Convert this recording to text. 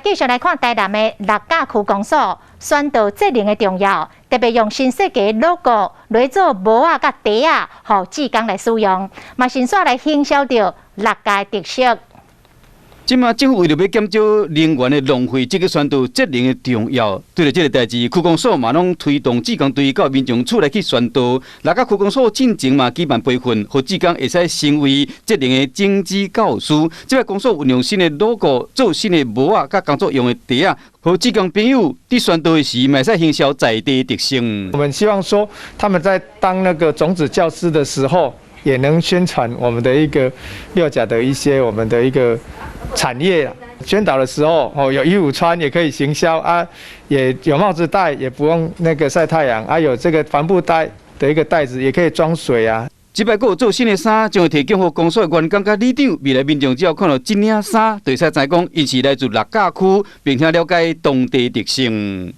繼續來看台南的六甲區公所宣導節能的重要，特別用新設計 logo 來做帽仔佮袋仔，予志工來使用，嘛順紲來行銷著六甲的特色。這馬政府為著欲減少能源的浪費，積極宣導節能的重要。對著這个代誌，區公所嘛攏推動志工隊到民眾厝內去宣導。六甲區公所進前嘛舉辦培訓，予志工會使成為節能的種子教師。這擺公所運用新的 logo 做新的帽仔，佮工作用的袋仔，予志工朋友佇宣導的時，嘛會使行銷在地特色。我們希望說，他們在當那個種子教師的時候，也能宣傳我們的一個六甲的一些我們的一個產業。宣導的時候，哦，有衣服穿也可以行銷啊，也有帽子戴，也不用那個曬太陽啊，有這個帆布袋的一個袋子，也可以裝水啊。這擺閣有做新的衫，將會提供予公所的員工佮里長。未來民眾只要看到這領衫，就會使知講𪜶是來自六甲區，並且了解當地特性。